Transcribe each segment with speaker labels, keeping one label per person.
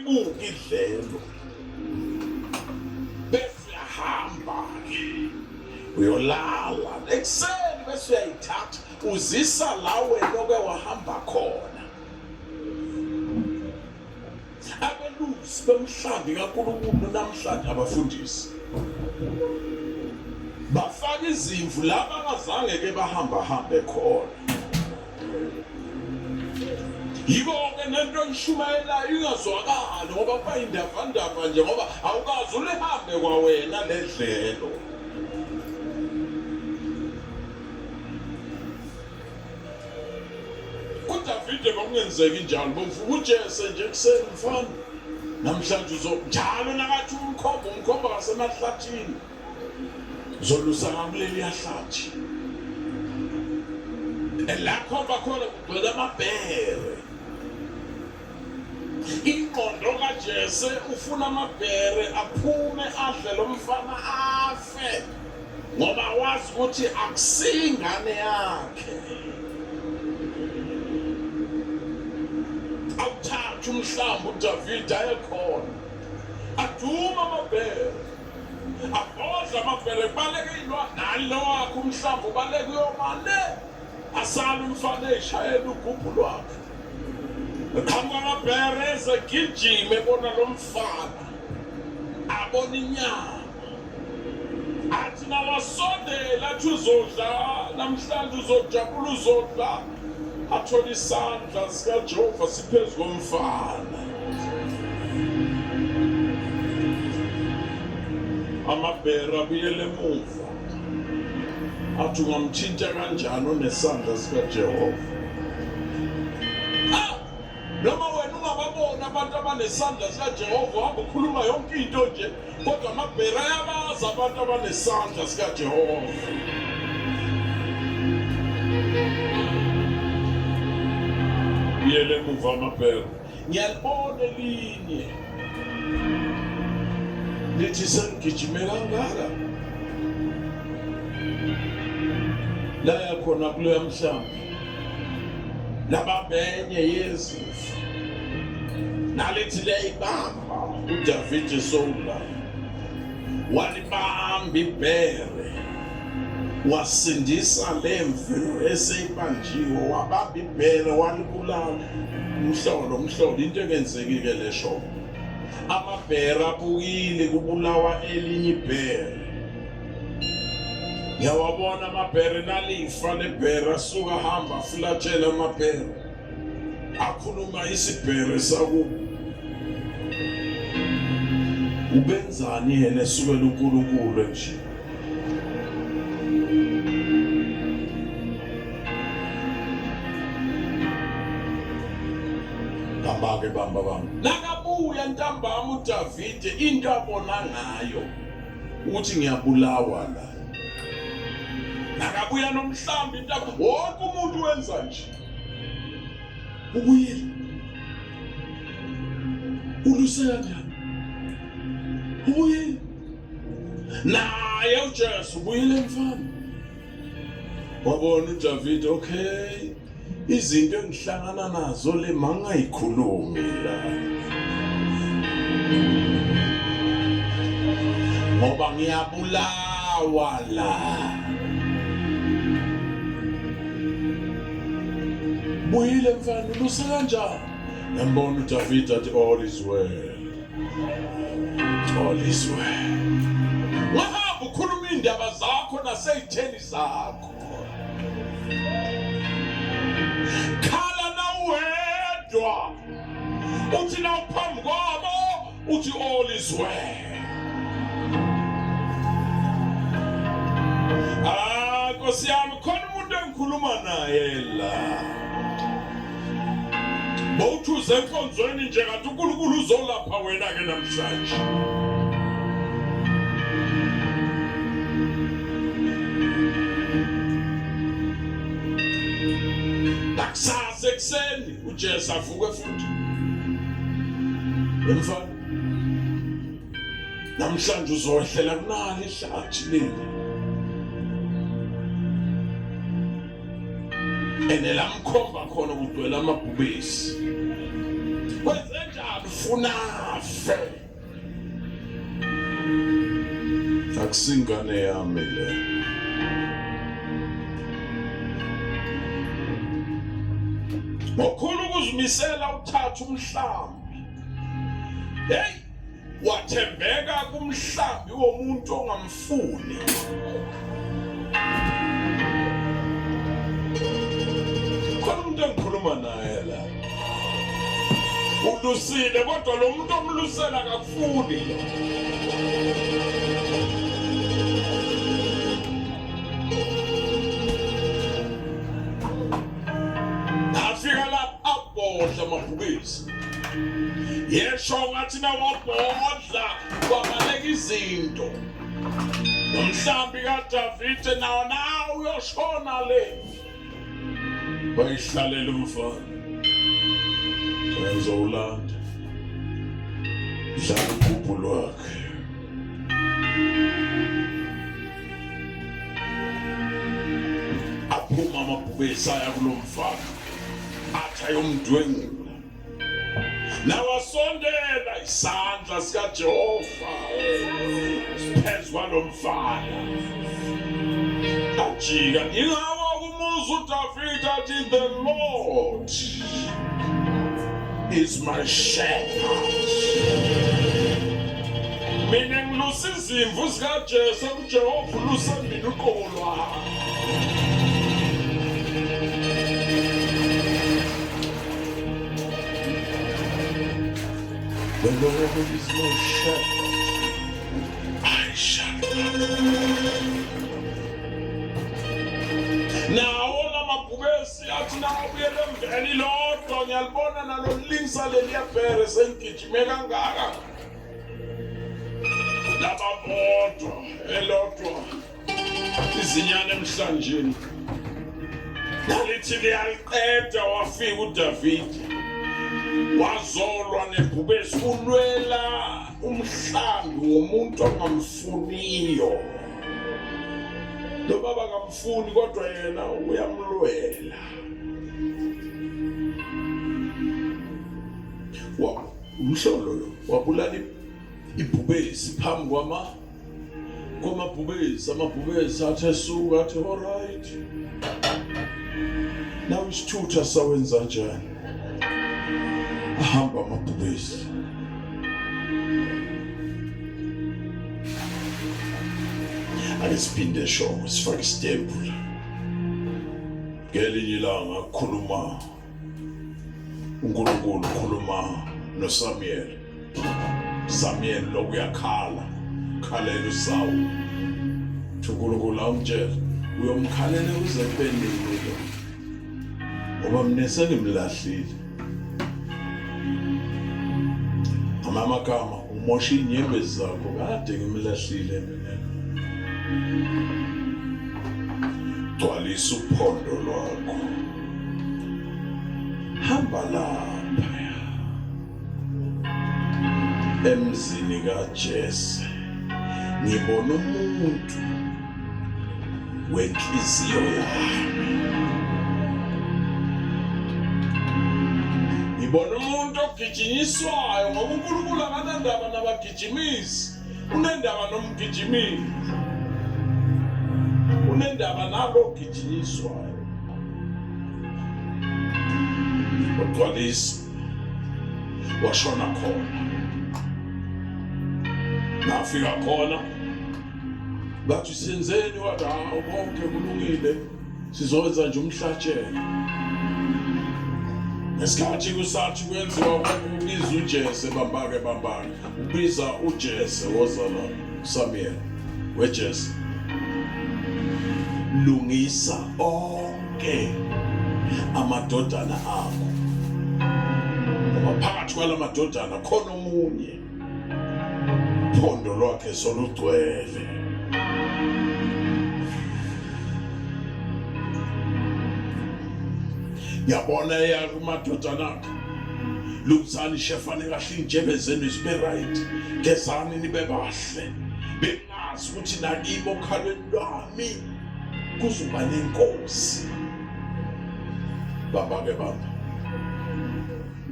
Speaker 1: Buka idlelo bese uyahamba-ke uyolala ekuseni bese uyayithatha uzisa la wena oke wahamba khona. Abelusi bomhlambi kaNkulunkulu namhlanje abafundisi bafaka izimvu la bangazange ke bahamba hambe khona. Yiko-ke nento oyishumayelayo ingazwakali ngoba kuba yindavandava nje ngoba awukaze ulihambe kwawena ledlelo. KuDavide bekungenzeki njalo, bekuvuka uJese nje ekuseni mfana. Namhlanje uzo njalo nakathi umkhomba umkhomba wasemahlathini. Zolusa ngakuleliya hlathi. La khomba khona kugcwele amabhere. Ingqondo kaJese ufuna amabhere aphume adle lo mfana afe ngoba wazi ukuthi akusingane yakhe. Awuthathe umhlambi uDavid ayekhona aduma amabhere abhodla amabhere kubaleke iy'lwane nalo wakhe umhlambi ubaleke uyoma le asale umfana eyishayela ugubhu lwakhe eqhamuka amabhere eze gijime ebona lo mfana abona inyama athi nawasondela athi uzodla namhlanje uzojabula uzodla athole isandla sikaJehova siphezu komfana. Amabhera abuyele emuva athi ungamthinta kanjani onesandla sikaJehova? Ah! Noma wena ungababona abantu abanesandla sikaJehova uhamba ukhuluma yonke into nje kodwa amabhera ayabazi abantu abanesandla sikaJehova. Buyele emuva amabhera. Ngiyalibona elinye lithi sengigijime kangaka laya khona kuloya mhlambi lababenye yezimvu nalithi liyayibamba uDavide Sowula walibamba ibhere wasindisa lemvu eseyibanjiwe wabamba ibhere walibulala umhlolo umhlolo into engenzekile lesho amabhere abukile kubulawa elinye ibhere ngiyawabona amabhere nalifa lebhere asuka hamba afulathela amabhere akhuluma isibhere sakubo ubenzani yena esukela uNkulunkulu nje bamba-ke bamba bamba nakabuya ntambama uDavide into abona ngayo ukuthi ngiyabulawa la nakabuya nomhlambi intaba wonke umuntu wenza nje ubuyile uluse kanjani ubuyile naye uJesu ubuyile mfana wabona uDavid okay Izinto engihlangana nazo le mangayikhulumi la. Ngoba ngiyabulawa la. Buyile mfana uluse kanjani? Ngambona uDavid athi all is well. All is well. Wahamba ukhuluma indaba zakho naseyitheni zakho. Khala nawedwa uthi nawuphambi kwabo uthi all is well. Ah, Nkosi yami khona umuntu engikhuluma naye la. Bowuthi uze enkonzweni nje kanti uNkulunkulu uzolapha wena ke namhlanje. Ngakusasa ekuseni uJesu avuke futhi. Emfana namhlanje uzohlela kunali ihlathi leli. Ene lamkhomba khona kugcwele amabhubesi. Kwenzenjani? Ufuna afe. Akusingane yami le. Ngokhulu ukuzimisela uthatha umhlambi. Hey, wathembeka kumhlambi womuntu ongamfuni. Khona umuntu engikhuluma naye la. Ulusile kodwa lo muntu omlusela akakufuni. Afika lapha abhodla amabhubesi. Yesho ngathi nawabhodla kwabaleka izinto. Nomhlambi kaDavide nawo nawo uyoshona le. Wayihlalela umfana. Ngizowulanda. Dlala ugubhu lwakhe. Aphuma amabhubesi aya kulo mfana. Athi ayomdwengula. Nawasondela isandla sikaJehova phezu kwalo mfana. Ajika ingawa kumuzi uDavide athi the Lord is my shepherd. Mina ngilusa izimvu zikaJesu kuJehova ulusa mina uqobo lwami. The Lord is my shepherd. I shall not. Nawo lamabhubesi athi nawabuyela emveni lodwa ngiyalibona nalo lingisa leliya bhere sengigijime kangaka. Laba bodwa elodwa izinyane emhlanjeni nalithi liyaliqeda wafika uDavide wazolwa nebhubesi ulwela umhlambi womuntu ongamfuniyo lo baba kamfuni kodwa yena uyamlwela wa umhlolo lo wabulala ibhubesi phambi kwama kwamabhubesi amabhubesi athi esuka athi alright nawe isithutha sawenza njani ahamba amabhubesi ake siphinde shongo sifake isitembu la ngelinye ilanga kukhuluma uNkulunkulu ukhuluma noSamuel Samuel lokuyakhala khalela uSawuli uNkulunkulu awumtshela uyomkhalela uze kube nini lo ngoba mina sengimlahlile amagama umosha iy'nyembezi zakho kade ngimlahlile mina gcwalisa uphondo lwakho hamba lapha emzini kaJese ngibona umuntu wenhliziyo yami ngibona umuntu ogijinyiswayo ngoba uNkulunkulu akanandaba nabagijimisi unendaba nomgijimisi unendaba nalo ogijinyiswayo wagcwalisa washona khona nafika khona bathi senzeni wathi hawu konke kulungile sizowenza nje umhlatshelo ngesikhathi kusathi kwenziwa ubiza uJese bambake bambake ubiza uJese woza la Samuel weJese lungisa onke amadodana akho ngoba phakathi kwalamadodana khona omunye phondo lwakhe solugcwele yabona eya kumadodana akhe lungisani shefane kahle iy'ntshebe zenu zibe right gezani nibe bahle bengazi ukuthi nakibo okhalweni lwami kuzoba nenkosi baba ke baba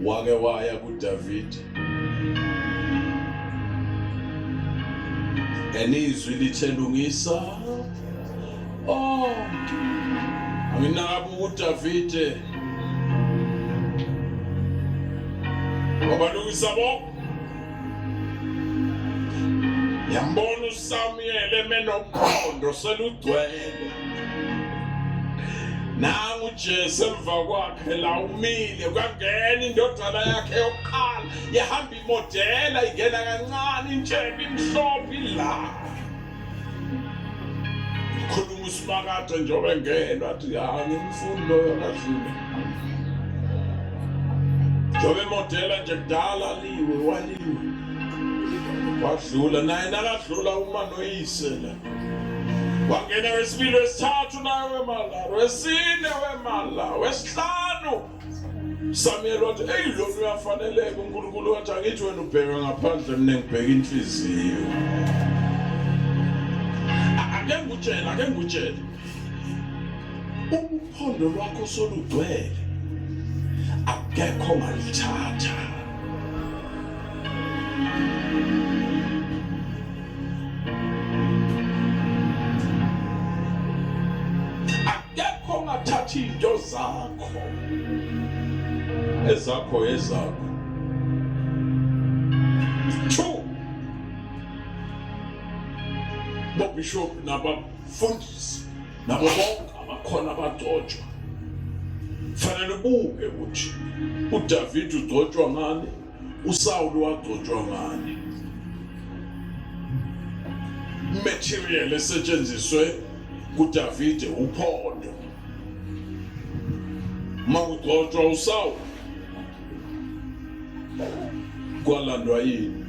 Speaker 1: wake waya kuDavid. Enizwi lithe lungisa onke. Anginakabuka uDavide wabalungisa bonke. Yambona uSamuel eme nophondo selugcwele. Nangu uJesu emva kwakhe la umile, kwangena indodana yakhe yokuqala, yahamba imodela ingena kancane intshebe imhlophe ila. Khuluma uSimakade njengoba engena athi ya ngimfuni loyo akadlule. Njengoba emodela nje kudala liwe waliwe. Wadlula naye nakadlula uma noyise la. Wangena wesibili wesithathu naye wemala, wesine wemala, wesihlanu. Samuel wathi, "Hey lona uyafaneleka." uNkulunkulu wathi, "Angithi wena ubheka ngaphandle mina ngibheka inhliziyo." Ake ngikutshele, ake ngikutshele. Uphondo lwakho solugcwele. Akekho ongalithatha. Akekho ongathatha into zakho. Ezakho ezakho. Two. Bobishop nabafundisi nabo bonke abakhona abagcotshwa. Fanele ubuke ukuthi uDavid ugcotshwa ngani, uSawulu wagcotshwa ngani. Material esetshenziswe kuDavide uphondo. Makugcotshwa uSawulu kwalandwa yini?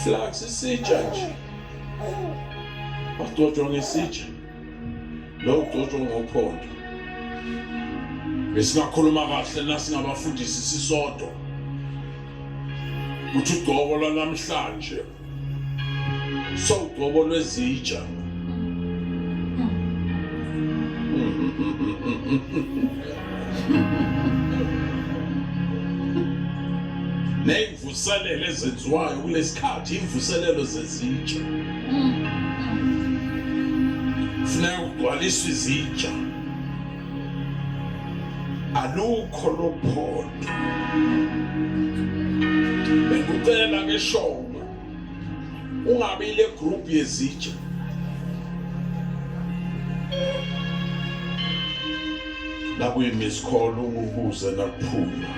Speaker 1: Flax isitsha nje. Wagcotshwa ngesitsha. Lo ugcotshwa ngophondo. Besingakhuluma kahle nasingabafundisi sisodwa. Uthi ugcobo lwanamhlanje sowugcobo lwezitsha. Ney'mvuselelo ezenziwayo kulesikhathi imvuselelo zezitsha. Funeka kugcwaliswe izitsha. Alukho lophondo. Bengikucela ke Shongwe ungabi ile group yezitsha. Nakuyi-miss call ungubuze nakuphunywa.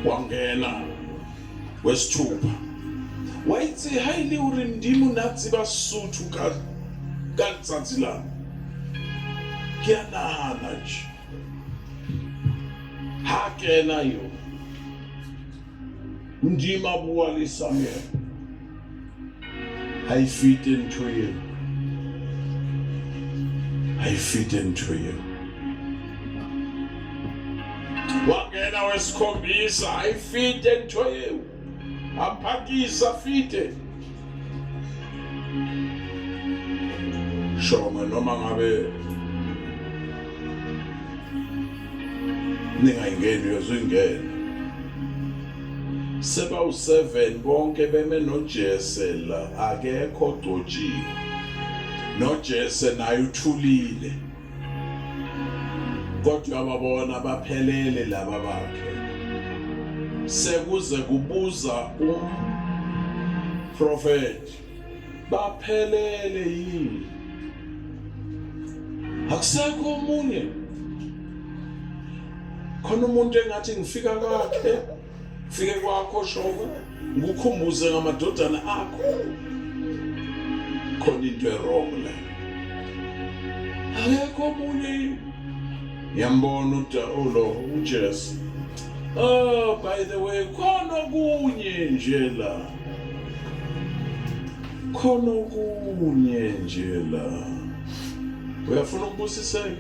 Speaker 1: Wangena wesithupha waitse ha e le hore Modimo na tseba Sotho ka ka letsatsi la ke a nahana tje ha kena yo Modimo a bua le Samuel ha e fete ntho eo ha e fete ntho eo wangena wesikhombisa ha e fete ntho eo aphakisa fite shonga noma ngabe ningayingeni uyoze uyingene sebawu-7 bonke beme noJese la akekho ogcotshiwe noJese naye uthulile kodwa uyababona baphelele laba bakhe sekuze kubuza umprofeti baphelele yini akusekho omunye khona umuntu engathi ngifika kwakhe fike kwakho shoko ngikukhumbuze ngamadodana akho khona into erong la akekho omunye ngiyambona ulo uJesu oh by the way khona okunye nje la khona okunye nje la uyafuna ukubusiseka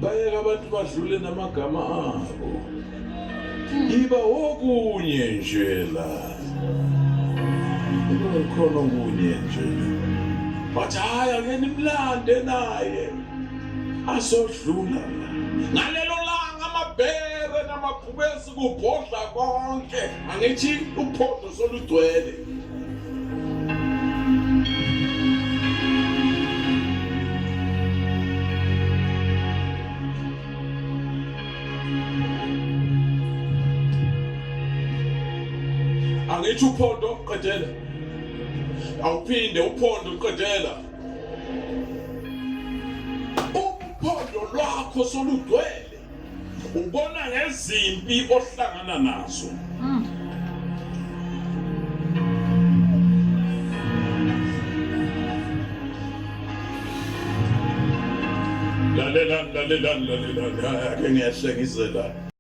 Speaker 1: Bayeka abantu badlule namagama abo. Iba okunye nje la. Iba khona okunye nje la. Bathi hayi ake nimlande naye azodlula la. Ngalelo langa amabhere namabhubesi kubhodla konke, angithi uphondo solugcwele. Angithi uphondo qedela, awuphinde uphondo qedela. Uphondo lwakho solugcwele, ubona ngezimpi ohlangana nazo. Lalelani, lalelani, lalelani, ake ngehle ngize la.